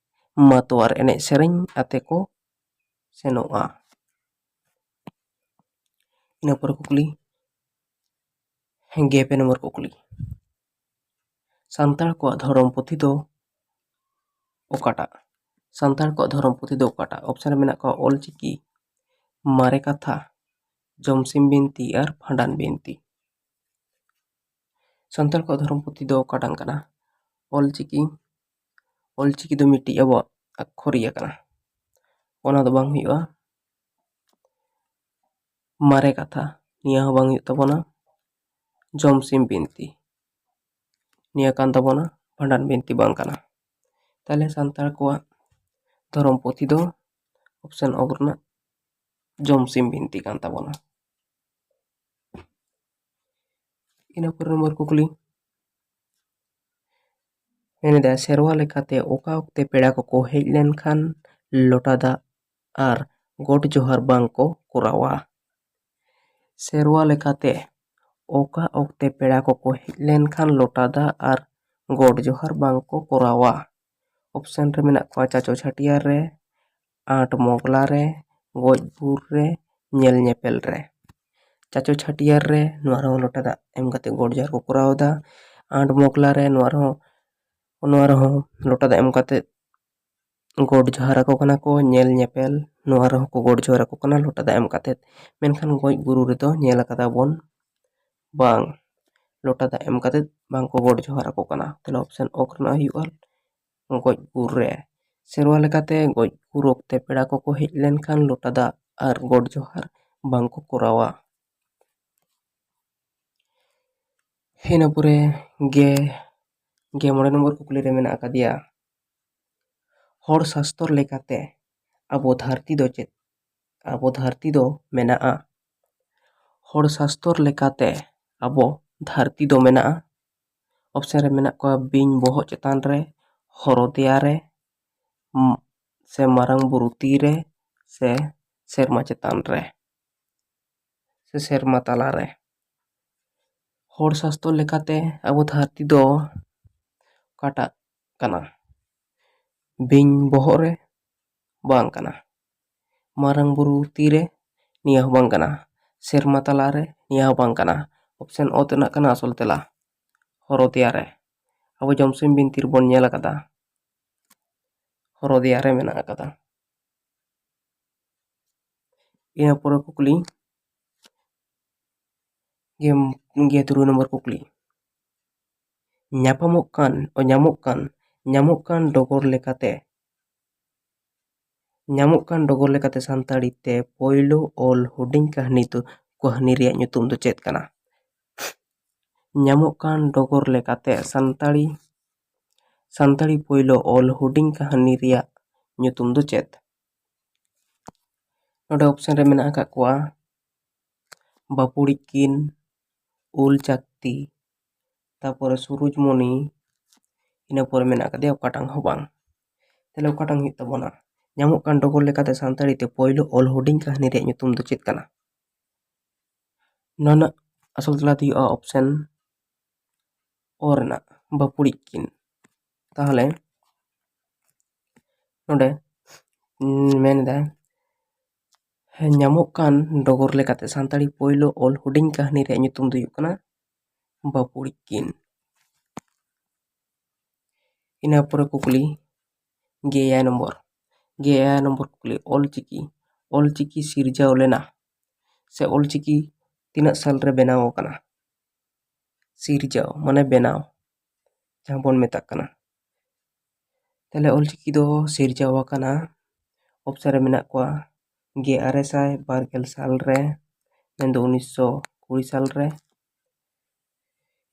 ᱢᱟᱛᱣᱟᱨ ᱮᱱᱮᱡ ᱥᱮᱨᱮᱧ ᱟᱛᱮ ᱠᱚ ᱥᱮᱱᱚᱜᱼᱟ᱾ ᱤᱱᱟᱹ ᱯᱚᱨᱮ ᱠᱩᱠᱞᱤ, ᱜᱮᱞ ᱯᱮ ᱱᱚᱢᱵᱚᱨ ᱠᱩᱠᱞᱤ, ᱥᱟᱱᱛᱟᱲ ᱠᱚᱣᱟᱜ ᱫᱷᱚᱨᱚᱢ ᱯᱩᱛᱷᱤ ᱫᱚ ᱚᱠᱟᱴᱟᱜ? ᱥᱟᱱᱛᱟᱲ ᱠᱚᱣᱟᱜ ᱫᱷᱚᱨᱚᱢ ᱯᱩᱛᱷᱤ ᱫᱚ ᱚᱠᱟᱴᱟᱜ? ᱚᱯᱥᱮᱱ ᱨᱮ ᱢᱮᱱᱟᱜ ᱠᱚᱣᱟ ᱚᱞᱪᱤᱠᱤ, ᱢᱟᱨᱮ ᱠᱟᱛᱷᱟ, ᱡᱚᱢᱥᱤᱢ ᱵᱤᱱᱛᱤ ᱟᱨ ᱵᱷᱟᱸᱰᱟᱱ ᱵᱤᱱᱛᱤ᱾ ᱥᱟᱱᱛᱟᱲ ᱠᱚᱣᱟᱜ ᱫᱷᱚᱨᱚᱢ ᱯᱩᱛᱷᱤ ᱫᱚ ᱚᱠᱟᱴᱟᱝ ᱠᱟᱱᱟ? ᱚᱞᱪᱤᱠᱤ᱾ ᱚᱞᱪᱤᱠᱤ ᱫᱚ ᱢᱤᱫᱴᱤᱡ ᱟᱵᱚᱣᱟᱜ ᱟᱠᱷᱚᱨᱤᱭᱟᱹ ᱠᱟᱱᱟ, ᱚᱱᱟ ᱫᱚ ᱵᱟᱝ ᱦᱩᱭᱩᱜᱼᱟ᱾ ᱢᱟᱨᱮ ᱠᱟᱛᱷᱟ, ᱱᱤᱭᱟᱹ ᱦᱚᱸ ᱵᱟᱝ ᱦᱩᱭᱩᱜ ᱛᱟᱵᱚᱱᱟ᱾ ᱡᱚᱢᱥᱤᱢ ᱵᱤᱱᱛᱤ, ᱱᱤᱭᱟᱹ ᱠᱟᱱ ᱛᱟᱵᱚᱱᱟ᱾ ᱵᱷᱟᱸᱰᱟᱱ ᱵᱤᱱᱛᱤ ᱵᱟᱝ ᱠᱟᱱᱟ᱾ ᱛᱟᱦᱞᱮ ᱥᱟᱱᱛᱟᱲ ᱠᱚᱣᱟᱜ ᱫᱷᱚᱨᱚᱢ ᱯᱩᱛᱷᱤ ᱫᱚ ᱚᱯᱥᱮᱱ ᱚᱜᱽ ᱨᱮᱱᱟᱜ ᱡᱚᱢᱥᱤᱢ ᱵᱤᱱᱛᱤ ᱠᱟᱱ ᱛᱟᱵᱚᱱᱟ᱾ ᱤᱱᱟᱹ ᱯᱚᱨᱮ ᱱᱚᱢᱵᱚᱨ ᱠᱩᱠᱞᱤ ᱢᱮᱱᱮᱫᱟ, ᱥᱮᱨᱣᱟ ᱞᱮᱠᱟᱛᱮ ᱚᱠᱟ ᱚᱠᱛᱮ ᱯᱮᱲᱟ ᱠᱚᱠᱚ ᱦᱮᱡ ᱞᱮᱱᱠᱷᱟᱱ ᱞᱚᱴᱟ ᱫᱟᱜ ᱟᱨ ᱜᱚᱰ ᱡᱚᱦᱟᱨ ᱵᱟᱝ ᱠᱚ ᱠᱚᱨᱟᱣᱟ? ᱥᱮᱨᱣᱟ ᱞᱮᱠᱟᱛᱮ ᱚᱠᱟ ᱚᱠᱛᱮ ᱯᱮᱲᱟ ᱠᱚᱠᱚ ᱦᱮᱡ ᱞᱮᱱᱠᱷᱟᱱ ᱞᱚᱴᱟ ᱫᱟᱜ ᱟᱨ ᱜᱚᱰ ᱡᱚᱦᱟᱨ ᱵᱟᱝ ᱠᱚ ᱠᱚᱨᱟᱣᱟ? ᱚᱯᱥᱮᱱ ᱨᱮ ᱢᱮᱱᱟᱜ ᱠᱚᱣᱟ ᱪᱟᱪᱚ ᱪᱷᱟᱹᱴᱭᱟᱹᱨ ᱨᱮ, ᱟᱸᱴ ᱢᱚᱜᱽᱞᱟ ᱨᱮ, ᱜᱚᱡ ᱵᱩᱨ ᱨᱮ, ᱧᱮᱞ ᱧᱮᱯᱮᱞ ᱨᱮ᱾ ᱪᱟᱪᱚ ᱪᱷᱟᱹᱴᱭᱟᱹᱨ ᱨᱮ ᱱᱚᱣᱟ ᱨᱮᱦᱚᱸ ᱞᱚᱴᱟ ᱫᱟᱜ ᱮᱢ ᱠᱟᱛᱮ ᱜᱚᱰ ᱡᱚᱦᱟᱨ ᱠᱚ ᱠᱚᱨᱟᱣ ᱮᱫᱟ᱾ ᱟᱸᱴ ᱢᱚᱜᱽᱞᱟ ᱨᱮ ᱱᱚᱣᱟ ᱨᱮᱦᱚᱸ, ᱱᱚᱣᱟ ᱨᱮᱦᱚᱸ ᱞᱚᱴᱟ ᱫᱟᱜ ᱮᱢ ᱠᱟᱛᱮ ᱜᱚᱰ ᱡᱚᱦᱟᱨ ᱟᱠᱚ ᱠᱟᱱᱟ ᱠᱚ᱾ ᱧᱮᱞ ᱧᱮᱯᱮᱞ, ᱱᱚᱣᱟ ᱨᱮᱦᱚᱸ ᱠᱚ ᱜᱚᱰ ᱡᱚᱦᱟᱨ ᱟᱠᱚ ᱠᱟᱱᱟ ᱞᱚᱴᱟ ᱫᱟᱜ ᱮᱢ ᱠᱟᱛᱮ᱾ ᱢᱮᱱᱠᱷᱟᱱ ᱜᱚᱡ ᱵᱩᱨᱩ ᱨᱮᱫᱚ ᱧᱮᱞ ᱟᱠᱟᱫᱟ ᱵᱚᱱ ᱵᱟᱝ, ᱞᱚᱴᱟ ᱫᱟᱜ ᱮᱢ ᱠᱟᱛᱮ ᱵᱟᱝ ᱠᱚ ᱜᱚᱰ ᱡᱚᱦᱟᱨ ᱟᱠᱚ ᱠᱟᱱᱟ᱾ ᱛᱟᱦᱞᱮ ᱚᱯᱥᱮᱱ ᱚᱠ ᱨᱮᱱᱟᱜ ᱦᱩᱭᱩᱜᱼᱟ ᱜᱚᱡ ᱜᱩᱨ ᱨᱮ᱾ ᱥᱮᱨᱣᱟ ᱞᱮᱠᱟᱛᱮ ᱜᱚᱡ ᱜᱩᱨ ᱚᱠᱛᱮ ᱯᱮᱲᱟ ᱠᱚᱠᱚ ᱦᱮᱡ ᱞᱮᱱᱠᱷᱟᱱ ᱞᱚᱴᱟ ᱫᱟᱜ ᱟᱨ ᱜᱚᱰ ᱡᱚᱦᱟᱨ ᱵᱟᱝ ᱠᱚ ᱠᱚᱨᱟᱣᱟ᱾ ᱤᱱᱟᱹ ᱯᱚᱨᱮ ᱜᱮ, ᱜᱮ ᱢᱚᱬᱮ ᱱᱚᱢᱵᱚᱨ ᱠᱩᱠᱞᱤ ᱨᱮ ᱢᱮᱱᱟᱜ ᱟᱠᱟᱫᱮᱭᱟ, ᱦᱚᱲ ᱥᱟᱥᱛᱚᱨ ᱞᱮᱠᱟᱛᱮ ᱟᱵᱚ ᱫᱷᱟᱹᱨᱛᱤ ᱫᱚ ᱪᱮᱫ, ᱟᱵᱚ ᱫᱷᱟᱹᱨᱛᱤ ᱫᱚ ᱢᱮᱱᱟᱜᱼᱟ? ᱦᱚᱲ ᱥᱟᱥᱛᱚᱨ ᱞᱮᱠᱟᱛᱮ ᱟᱵᱚ ᱫᱷᱟᱹᱨᱛᱤ ᱫᱚ ᱢᱮᱱᱟᱜᱼᱟ᱾ ᱚᱯᱥᱮᱱ ᱨᱮ ᱢᱮᱱᱟᱜ ᱠᱚᱣᱟ ᱵᱤᱧ ᱵᱚᱦᱚᱜ ᱪᱮᱛᱟᱱ ᱨᱮ, ᱦᱚᱨᱚ ᱫᱮᱭᱟ ᱨᱮ, ᱩᱢ, ᱥᱮ ᱢᱟᱨᱟᱝ ᱵᱩᱨᱩ ᱛᱤ ᱨᱮ, ᱥᱮ ᱥᱮᱨᱢᱟ ᱪᱮᱛᱟᱱ ᱨᱮ, ᱥᱮ ᱥᱮᱨᱢᱟ ᱛᱟᱞᱟ ᱨᱮ᱾ ᱦᱚᱲ ᱥᱟᱥᱛᱚᱨ ᱞᱮᱠᱟᱛᱮ ᱟᱵᱚ ᱫᱷᱟᱹᱨᱛᱤ ᱫᱚ ᱚᱠᱟᱴᱟᱜ ᱠᱟᱱᱟ? ᱵᱤᱧ ᱵᱚᱦᱚᱜ ᱨᱮ? ᱵᱟᱝ ᱠᱟᱱᱟ᱾ ᱢᱟᱨᱟᱝ ᱵᱩᱨᱩ ᱛᱤ ᱨᱮ? ᱱᱤᱭᱟᱹ ᱦᱚᱸ ᱵᱟᱝ ᱠᱟᱱᱟ᱾ ᱥᱮᱨᱢᱟ ᱛᱟᱞᱟ ᱨᱮ? ᱱᱤᱭᱟᱹ ᱦᱚᱸ ᱵᱟᱝ ᱠᱟᱱᱟ᱾ ᱚᱯᱥᱮᱱ ᱚ ᱛᱮᱱᱟᱜ ᱠᱟᱱᱟ ᱟᱥᱚᱞ ᱛᱮᱞᱟ, ᱦᱚᱨᱚ ᱫᱮᱭᱟ ᱨᱮ᱾ ᱟᱵᱚ ᱡᱚᱢᱥᱤᱢ ᱵᱤᱱᱛᱤ ᱨᱮᱵᱚᱱ ᱧᱮᱞ ᱟᱠᱟᱫᱟ, ᱦᱚᱨᱚ ᱫᱮᱭᱟ ᱨᱮ ᱢᱮᱱᱟᱜ ᱟᱠᱟᱫᱟ᱾ ᱤᱱᱟᱹ ᱯᱚᱨᱮ ᱠᱩᱠᱞᱤ, ᱜᱮ, ᱜᱮ ᱛᱩᱨᱩᱭ ᱱᱚᱢᱵᱚᱨ ᱠᱩᱠᱞᱤ, ᱧᱟᱯᱟᱢᱚᱜ ᱠᱟᱱ, ᱚ, ᱧᱟᱢᱚᱜ ᱠᱟᱱ, ᱧᱟᱢᱚᱜ ᱠᱟᱱ ᱰᱚᱜᱚᱨ ᱞᱮᱠᱟᱛᱮ, ᱧᱟᱢᱚᱜ ᱠᱟᱱ ᱰᱚᱜᱚᱨ ᱞᱮᱠᱟᱛᱮ ᱥᱟᱱᱛᱟᱲᱤ ᱛᱮ ᱯᱳᱭᱞᱳ ᱚᱞ ᱦᱩᱰᱤᱧ ᱠᱟᱹᱦᱱᱤ ᱫᱚ, ᱠᱟᱹᱦᱱᱤ ᱨᱮᱭᱟᱜ ᱧᱩᱛᱩᱢ ᱫᱚ ᱪᱮᱫ ᱠᱟᱱᱟ? ᱧᱟᱢᱚᱜ ᱠᱟᱱ ᱰᱚᱜᱚᱨ ᱞᱮᱠᱟᱛᱮ ᱥᱟᱱᱛᱟᱲᱤ, ᱥᱟᱱᱛᱟᱲᱤ ᱯᱳᱭᱞᱳ ᱚᱞ ᱦᱩᱰᱤᱧ ᱠᱟᱹᱦᱱᱤ ᱨᱮᱭᱟᱜ ᱧᱩᱛᱩᱢ ᱫᱚ ᱪᱮᱫ? ᱱᱚᱰᱮ ᱚᱯᱥᱮᱱ ᱨᱮ ᱢᱮᱱᱟᱜ ᱟᱠᱟᱫ ᱠᱚᱣᱟ ᱵᱟᱯᱩᱲᱤᱡ ᱠᱤᱱ, ᱩᱞ ᱪᱟᱠᱛᱤ, ᱛᱟᱯᱚᱨᱮ ᱥᱩᱨᱩᱡᱽᱢᱚᱱᱤ, ᱤᱱᱟᱹ ᱯᱚᱨᱮ ᱢᱮᱱᱟᱜ ᱟᱠᱟᱫᱮᱭᱟ ᱚᱠᱟᱴᱟᱝ ᱦᱚᱸ ᱵᱟᱝ᱾ ᱛᱟᱦᱞᱮ ᱚᱠᱟᱴᱟᱝ ᱦᱩᱭᱩᱜ ᱛᱟᱵᱚᱱᱟ? ᱧᱟᱢᱚᱜ ᱠᱟᱱ ᱰᱚᱜᱚᱨ ᱞᱮᱠᱟᱛᱮ ᱥᱟᱱᱛᱟᱲᱤ ᱛᱮ ᱯᱳᱭᱞᱳ ᱚᱞ ᱦᱩᱰᱤᱧ ᱠᱟᱹᱦᱱᱤ ᱨᱮᱭᱟᱜ ᱧᱩᱛᱩᱢ ᱫᱚ ᱪᱮᱫ ᱠᱟᱱᱟ? ᱱᱚᱣᱟ ᱨᱮᱱᱟᱜ ᱟᱥᱚᱞ ᱛᱮᱞᱟ ᱫᱚ ᱦᱩᱭᱩᱜᱼᱟ ᱚᱯᱥᱮᱱ ᱚ ᱨᱮᱱᱟᱜ, ᱵᱟᱯᱩᱲᱤᱡ ᱠᱤᱱ᱾ ᱛᱟᱦᱞᱮ ᱱᱚᱰᱮ, ᱩᱸ, ᱢᱮᱱ ᱮᱫᱟᱭ, ᱦᱮᱸ, ᱧᱟᱢᱚᱜ ᱠᱟᱱ ᱰᱚᱜᱚᱨ ᱞᱮᱠᱟᱛᱮ ᱥᱟᱱᱛᱟᱲᱤ ᱯᱳᱭᱞᱳ ᱚᱞ ᱦᱩᱰᱤᱧ ᱠᱟᱹᱦᱱᱤ ᱨᱮᱭᱟᱜ ᱧᱩᱛᱩᱢ ᱫᱚ ᱦᱩᱭᱩᱜ ᱠᱟᱱᱟ ᱵᱟᱯᱩᱲᱤᱡ ᱠᱤᱱ᱾ ᱤᱱᱟᱹ ᱯᱚᱨᱮ ᱠᱩᱠᱞᱤ, ᱜᱮᱞ ᱮᱭᱟᱭ ᱱᱚᱢᱵᱚᱨ, ᱜᱮᱞ ᱮᱭᱟᱭ ᱱᱚᱢᱵᱚᱨ ᱠᱩᱠᱞᱤ, ᱚᱞᱪᱤᱠᱤ, ᱚᱞᱪᱤᱠᱤ ᱥᱤᱨᱡᱟᱹᱣ ᱞᱮᱱᱟ ᱥᱮ ᱚᱞᱪᱤᱠᱤ ᱛᱤᱱᱟᱹᱜ ᱥᱟᱞ ᱨᱮ ᱵᱮᱱᱟᱣ ᱟᱠᱟᱱᱟ? ᱥᱤᱨᱡᱟᱹᱣ ᱢᱟᱱᱮ ᱵᱮᱱᱟᱣ, ᱡᱟᱦᱟᱸ ᱵᱚᱱ ᱢᱮᱛᱟᱜ ᱠᱟᱱᱟ᱾ ᱛᱟᱦᱞᱮ ᱚᱞᱪᱤᱠᱤ ᱫᱚ ᱥᱤᱨᱡᱟᱹᱣ ᱟᱠᱟᱱᱟ, ᱚᱯᱥᱮᱱ ᱨᱮ ᱢᱮᱱᱟᱜ ᱠᱚᱣᱟ ᱜᱮᱞ ᱟᱨᱮ ᱥᱟᱭ ᱵᱟᱨ ᱜᱮᱞ ᱥᱟᱞ ᱨᱮ, ᱢᱮᱱᱫᱚ ᱩᱱᱤᱥᱥᱚ ᱠᱩᱲᱤ ᱥᱟᱞ ᱨᱮ᱾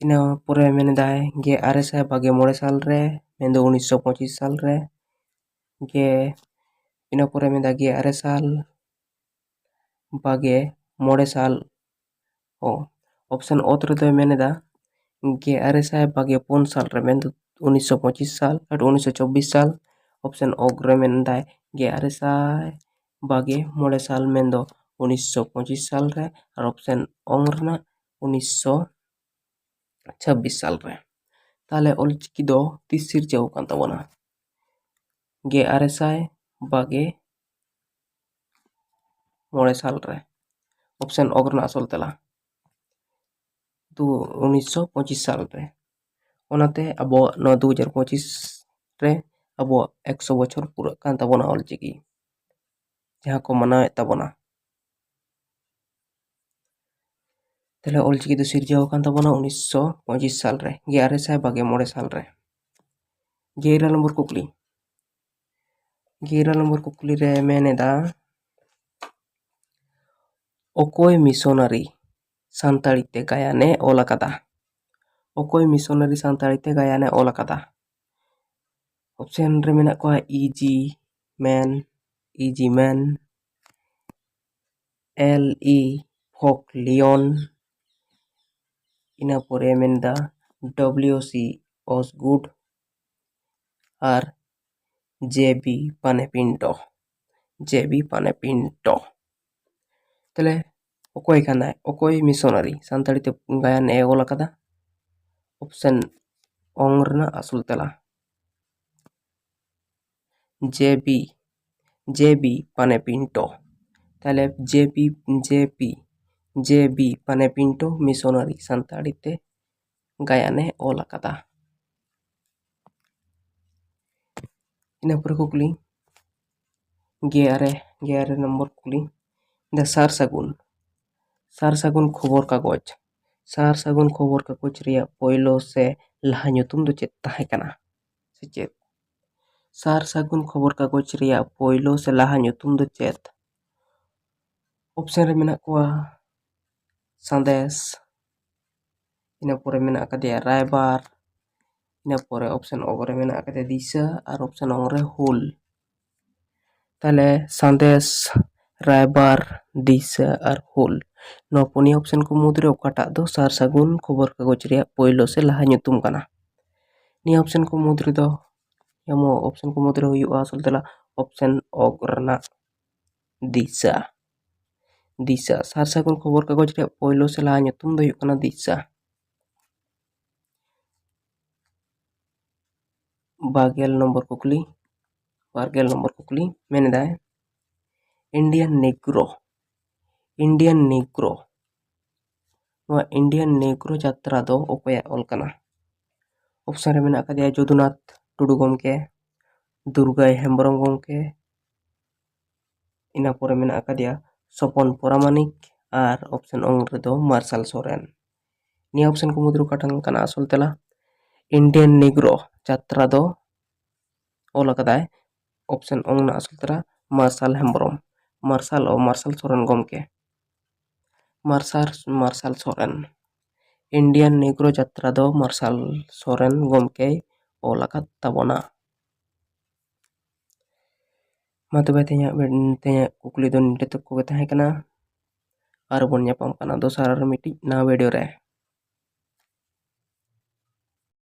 ᱤᱱᱟᱹ ᱯᱚᱨᱮ ᱢᱮᱱᱫᱟᱭ ᱜᱮᱞ ᱟᱨᱮ ᱥᱟᱭ ᱵᱟᱨ ᱜᱮᱞ ᱢᱚᱬᱮ ᱥᱟᱞ ᱨᱮ, ᱢᱮᱱᱫᱚ ᱩᱱᱤᱥᱥᱚ ᱯᱚᱸᱪᱤᱥ ᱥᱟᱞ ᱨᱮ᱾ ᱜᱮ ᱤᱱᱟᱹ ᱯᱚᱨᱮ ᱢᱮᱱᱫᱟ ᱜᱮᱞ ᱟᱨᱮ ᱥᱟᱭ ᱵᱟᱨ ᱜᱮᱞ ᱢᱚᱬᱮ ᱥᱟᱞ᱾ ᱚ, ᱚᱯᱥᱮᱱ ᱚᱛ ᱨᱮᱫᱚᱭ ᱢᱮᱱ ᱮᱫᱟ ᱜᱮᱞ ᱟᱨᱮ ᱥᱟᱭ ᱵᱟᱨ ᱜᱮᱞ ᱯᱩᱱ ᱥᱟᱞ ᱨᱮ, ᱢᱮᱱᱫᱚ ᱩᱱᱤᱥᱥᱚ ᱯᱚᱸᱪᱤᱥ ᱥᱟᱞ ᱟᱨ ᱩᱱᱤᱥᱥᱚ ᱪᱚᱵᱵᱤᱥ ᱥᱟᱞ᱾ ᱚᱯᱥᱮᱱ ᱚᱜ ᱨᱮ ᱢᱮᱱᱫᱟᱭ ᱜᱮᱞ ᱟᱨᱮ ᱥᱟᱭ ᱵᱟᱨ ᱜᱮᱞ ᱢᱚᱬᱮ ᱥᱟᱞ, ᱢᱮᱱᱫᱚ ᱩᱱᱤᱥᱥᱚ ᱯᱚᱸᱪᱤᱥ ᱥᱟᱞ ᱨᱮ᱾ ᱟᱨ ᱚᱯᱥᱮᱱ ᱚᱝ ᱨᱮᱱᱟᱜ ᱩᱱᱤᱥᱥᱚ ᱪᱷᱟᱵᱵᱤᱥ ᱥᱟᱞ ᱨᱮ᱾ ᱛᱟᱦᱞᱮ ᱚᱞᱪᱤᱠᱤ ᱫᱚ ᱛᱤᱥ ᱥᱤᱨᱡᱟᱹᱣ ᱟᱠᱟᱱ ᱛᱟᱵᱚᱱᱟ? ᱜᱮᱞ ᱟᱨᱮ ᱥᱟᱭ ᱵᱟᱨ ᱜᱮᱞ ᱢᱚᱬᱮ ᱥᱟᱞ ᱨᱮ᱾ ᱚᱯᱥᱮᱱ ᱚᱜ ᱨᱮᱱᱟᱜ ᱟᱥᱚᱞ ᱛᱮᱞᱟ ᱫᱩ ᱩᱱᱤᱥᱥᱚ ᱯᱚᱸᱪᱤᱥ ᱥᱟᱞ ᱨᱮ᱾ ᱚᱱᱟᱛᱮ ᱟᱵᱚᱣᱟᱜ ᱱᱚᱣᱟ ᱫᱩ ᱦᱟᱡᱟᱨ ᱯᱚᱸᱪᱤᱥ ᱨᱮ ᱟᱵᱚᱣᱟᱜ ᱮᱠᱥᱚ ᱵᱚᱪᱷᱚᱨ ᱯᱩᱨᱟᱹᱜ ᱠᱟᱱ ᱛᱟᱵᱚᱱᱟ ᱚᱞᱪᱤᱠᱤ, ᱡᱟᱦᱟᱸ ᱠᱚ ᱢᱟᱱᱟᱣᱮᱫ ᱛᱟᱵᱚᱱᱟ᱾ ᱛᱟᱦᱞᱮ ᱚᱞᱪᱤᱠᱤ ᱫᱚ ᱥᱤᱨᱡᱟᱹᱣ ᱟᱠᱟᱱ ᱛᱟᱵᱚᱱᱟ ᱩᱱᱤᱥᱥᱚ ᱯᱚᱸᱪᱤᱥ ᱥᱟᱞ ᱨᱮ, ᱜᱮᱞ ᱟᱨᱮ ᱥᱟᱭ ᱵᱟᱨ ᱜᱮᱞ ᱢᱚᱬᱮ ᱥᱟᱞ ᱨᱮ᱾ ᱜᱮᱞ ᱤᱨᱟᱹᱞ ᱱᱚᱢᱵᱚᱨ ᱠᱩᱠᱞᱤ᱾ ᱜᱮᱞ ᱤᱨᱟᱹᱞ ᱱᱚᱢᱵᱚᱨ ᱠᱩᱠᱞᱤ ᱨᱮ ᱢᱮᱱ ᱮᱫᱟ, ᱚᱠᱚᱭ ᱢᱤᱥᱚᱱᱟᱨᱤ ᱥᱟᱱᱛᱟᱲᱤ ᱛᱮ ᱜᱟᱭᱟᱱᱮ ᱚᱞ ᱟᱠᱟᱫᱟ? ᱚᱠᱚᱭ ᱢᱤᱥᱚᱱᱟᱨᱤ ᱥᱟᱱᱛᱟᱲᱤ ᱛᱮ ᱜᱟᱭᱟᱱᱮ ᱚᱞ ᱟᱠᱟᱫᱟ? ᱚᱯᱥᱮᱱ ᱨᱮ ᱢᱮᱱᱟᱜ ᱠᱚᱣᱟ ᱤ ᱡᱤ ᱢᱮᱱ, ᱤ ᱡᱤ ᱢᱮᱱ, ᱮᱞ ᱤ ᱯᱷᱚᱠᱞᱤᱭᱚᱱ, ᱤᱱᱟᱹ ᱯᱚᱨᱮ ᱢᱮᱱᱫᱟ ᱰᱚᱵᱞᱤᱭᱩ ᱥᱤ ᱚᱥᱜᱩᱰ ᱟᱨ ᱡᱮ ᱵᱤ ᱯᱟᱱᱮ ᱯᱤᱱᱴᱳ, ᱡᱮ ᱵᱤ ᱯᱟᱱᱮ ᱯᱤᱱᱴᱳ᱾ ᱛᱟᱦᱞᱮ ᱚᱠᱚᱭ ᱠᱟᱱᱟᱭ, ᱚᱠᱚᱭ ᱢᱤᱥᱚᱱᱟᱨᱤ ᱥᱟᱱᱛᱟᱲᱤ ᱛᱮ ᱜᱟᱭᱟᱱ ᱮ ᱚᱞ ᱟᱠᱟᱫᱟ? ᱚᱯᱥᱮᱱ ᱚᱝ ᱨᱮᱱᱟᱜ ᱟᱥᱚᱞ ᱛᱮᱞᱟ ᱡᱮ ᱵᱤ, ᱡᱮ ᱵᱤ ᱯᱟᱱᱮ ᱯᱤᱱᱴᱳ᱾ ᱛᱟᱦᱞᱮ ᱡᱮ ᱵᱤ, ᱡᱮ ᱵᱤ, ᱡᱮ ᱵᱤ ᱯᱟᱱᱮ ᱯᱤᱱᱴᱳ ᱢᱤᱥᱚᱱᱟᱨᱤ ᱥᱟᱱᱛᱟᱲᱤ ᱛᱮ ᱜᱟᱭᱟᱱᱮ ᱚᱞ ᱟᱠᱟᱫᱟ᱾ ᱤᱱᱟᱹ ᱯᱚᱨᱮ ᱠᱩᱠᱞᱤ, ᱜᱮᱞ ᱟᱨᱮ, ᱜᱮᱞ ᱟᱨᱮ ᱱᱚᱢᱵᱚᱨ ᱠᱩᱠᱞᱤ, ᱫᱟ ᱥᱟᱨ ᱥᱟᱹᱜᱩᱱ, ᱥᱟᱨ ᱥᱟᱹᱜᱩᱱ ᱠᱷᱚᱵᱚᱨ ᱠᱟᱜᱚᱡᱽ, ᱥᱟᱨ ᱥᱟᱹᱜᱩᱱ ᱠᱷᱚᱵᱚᱨ ᱠᱟᱜᱚᱡᱽ ᱨᱮᱭᱟᱜ ᱯᱳᱭᱞᱳ ᱥᱮ ᱞᱟᱦᱟ ᱧᱩᱛᱩᱢ ᱫᱚ ᱪᱮᱫ ᱛᱟᱦᱮᱸ ᱠᱟᱱᱟ? ᱥᱮ ᱪᱮᱫ? ᱥᱟᱨ ᱥᱟᱹᱜᱩᱱ ᱠᱷᱚᱵᱚᱨ ᱠᱟᱜᱚᱡᱽ ᱨᱮᱭᱟᱜ ᱯᱳᱭᱞᱳ ᱥᱮ ᱞᱟᱦᱟ ᱧᱩᱛᱩᱢ ᱫᱚ ᱪᱮᱫ? ᱚᱯᱥᱮᱱ ᱨᱮ ᱢᱮᱱᱟᱜ ᱠᱚᱣᱟ ᱥᱟᱸᱫᱮᱥ, ᱤᱱᱟᱹ ᱯᱚᱨᱮ ᱢᱮᱱᱟᱜ ᱟᱠᱟᱫᱮᱭᱟ ᱨᱟᱭᱵᱟᱨ, ᱤᱱᱟᱹ ᱯᱚᱨᱮ ᱚᱯᱥᱮᱱ ᱚᱜ ᱨᱮ ᱢᱮᱱᱟᱜ ᱟᱠᱟᱫᱮᱭᱟ ᱫᱤᱥᱟᱹ, ᱟᱨ ᱚᱯᱥᱮᱱ ᱚᱝ ᱨᱮ ᱦᱩᱞ᱾ ᱛᱟᱦᱞᱮ ᱥᱟᱸᱫᱮᱥ, ᱨᱟᱭᱵᱟᱨ, ᱫᱤᱥᱟᱹ ᱟᱨ ᱦᱩᱞ, ᱱᱚᱣᱟ ᱯᱩᱱᱭᱟᱹ ᱚᱯᱥᱮᱱ ᱠᱚ ᱢᱩᱫᱽᱨᱮ ᱚᱠᱟᱴᱟᱜ ᱫᱚ ᱥᱟᱨ ᱥᱟᱹᱜᱩᱱ ᱠᱷᱚᱵᱚᱨ ᱠᱟᱜᱚᱡᱽ ᱨᱮᱭᱟᱜ ᱯᱳᱭᱞᱳ ᱥᱮ ᱞᱟᱦᱟ ᱧᱩᱛᱩᱢ ᱠᱟᱱᱟ? ᱱᱤᱭᱟᱹ ᱚᱯᱥᱮᱱ ᱠᱚ ᱢᱩᱫᱽ ᱨᱮᱫᱚ, ᱱᱤᱭᱟᱹ ᱚᱯᱥᱮᱱ ᱠᱚ ᱢᱩᱫᱽᱨᱮ ᱦᱩᱭᱩᱜᱼᱟ ᱟᱥᱚᱞ ᱛᱮᱞᱟ ᱚᱯᱥᱮᱱ ᱚᱜ ᱨᱮᱱᱟᱜ ᱫᱤᱥᱟᱹ᱾ ᱫᱤᱥᱟᱹ, ᱥᱟᱨ ᱥᱟᱹᱜᱩᱱ ᱠᱷᱚᱵᱚᱨ ᱠᱟᱜᱚᱡᱽ ᱨᱮᱭᱟᱜ ᱯᱳᱭᱞᱳ ᱥᱮ ᱞᱟᱦᱟ ᱧᱩᱛᱩᱢ ᱫᱚ ᱦᱩᱭᱩᱜ ᱠᱟᱱᱟ ᱫᱤᱥᱟᱹ᱾ ᱵᱟᱨᱜᱮᱞ ᱱᱚᱢᱵᱚᱨ ᱠᱩᱠᱞᱤ, ᱵᱟᱨᱜᱮᱞ ᱱᱚᱢᱵᱚᱨ ᱠᱩᱠᱞᱤ ᱢᱮᱱᱮᱫᱟᱭ, ᱤᱱᱰᱤᱭᱟᱱ ᱱᱮᱜᱽᱨᱳ, ᱤᱱᱰᱤᱭᱟᱱ ᱱᱮᱜᱽᱨᱳ, ᱱᱚᱣᱟ ᱤᱱᱰᱤᱭᱟᱱ ᱱᱮᱜᱽᱨᱳ ᱡᱟᱛᱨᱟ ᱫᱚ ᱚᱠᱚᱭᱟᱜ ᱚᱞ ᱠᱟᱱᱟ? ᱚᱯᱥᱮᱱ ᱨᱮ ᱢᱮᱱᱟᱜ ᱟᱠᱟᱫᱮᱭᱟ ᱡᱚᱫᱩᱱᱟᱛᱷ ᱴᱩᱰᱩ ᱜᱚᱢᱠᱮ, ᱫᱩᱨᱜᱟᱭ ᱦᱮᱢᱵᱨᱚᱢ ᱜᱚᱢᱠᱮ, ᱤᱱᱟᱹ ᱯᱚᱨᱮ ᱢᱮᱱᱟᱜ ᱟᱠᱟᱫᱮᱭᱟ ᱥᱚᱯᱚᱱ ᱯᱚᱨᱟᱢᱟᱱᱤᱠ, ᱟᱨ ᱚᱯᱥᱮᱱ ᱚᱝ ᱨᱮᱫᱚ ᱢᱟᱨᱥᱟᱞ ᱥᱚᱨᱮᱱ᱾ ᱱᱤᱭᱟᱹ ᱚᱯᱥᱮᱱ ᱠᱚ ᱢᱩᱫᱽᱨᱮ ᱚᱠᱟᱴᱟᱝ ᱠᱟᱱᱟ ᱟᱥᱚᱞ ᱛᱮᱞᱟ? ᱤᱱᱰᱤᱭᱟᱱ ᱱᱮᱜᱽᱨᱳ ᱡᱟᱛᱨᱟ ᱫᱚ ᱚᱞ ᱟᱠᱟᱫᱟᱭ ᱚᱯᱥᱮᱱ ᱚᱝ ᱨᱮᱱᱟᱜ ᱟᱥᱚᱞ ᱛᱮᱞᱟ ᱢᱟᱨᱥᱟᱞ ᱦᱮᱢᱵᱨᱚᱢ, ᱢᱟᱨᱥᱟᱞ ᱚ ᱢᱟᱨᱥᱟᱞ ᱥᱚᱨᱮᱱ ᱜᱚᱢᱠᱮ, ᱢᱟᱨᱥᱟᱞ, ᱢᱟᱨᱥᱟᱞ ᱥᱚᱨᱮᱱ᱾ ᱤᱱᱰᱤᱭᱟᱱ ᱱᱮᱜᱽᱨᱳ ᱡᱟᱛᱨᱟ ᱫᱚ ᱢᱟᱨᱥᱟᱞ ᱥᱚᱨᱮᱱ ᱜᱚᱢᱠᱮᱭ ᱚᱞ ᱟᱠᱟᱫ ᱛᱟᱵᱚᱱᱟ᱾ ᱢᱟ ᱛᱚᱵᱮ ᱛᱮᱦᱮᱧᱟᱜ ᱵᱷᱤᱰ-, ᱛᱮᱦᱮᱧᱟᱜ ᱠᱩᱠᱞᱤ ᱫᱚ ᱱᱤᱛᱚᱜ ᱠᱚᱜᱮ ᱛᱟᱦᱮᱸ ᱠᱟᱱᱟ᱾ ᱟᱨ ᱵᱚᱱ ᱧᱟᱯᱟᱢ ᱠᱟᱱᱟ ᱫᱚᱥᱟᱨ ᱟᱨ ᱢᱤᱫᱴᱤᱡ ᱱᱟᱣᱟ ᱵᱷᱤᱰᱤᱭᱳ ᱨᱮ᱾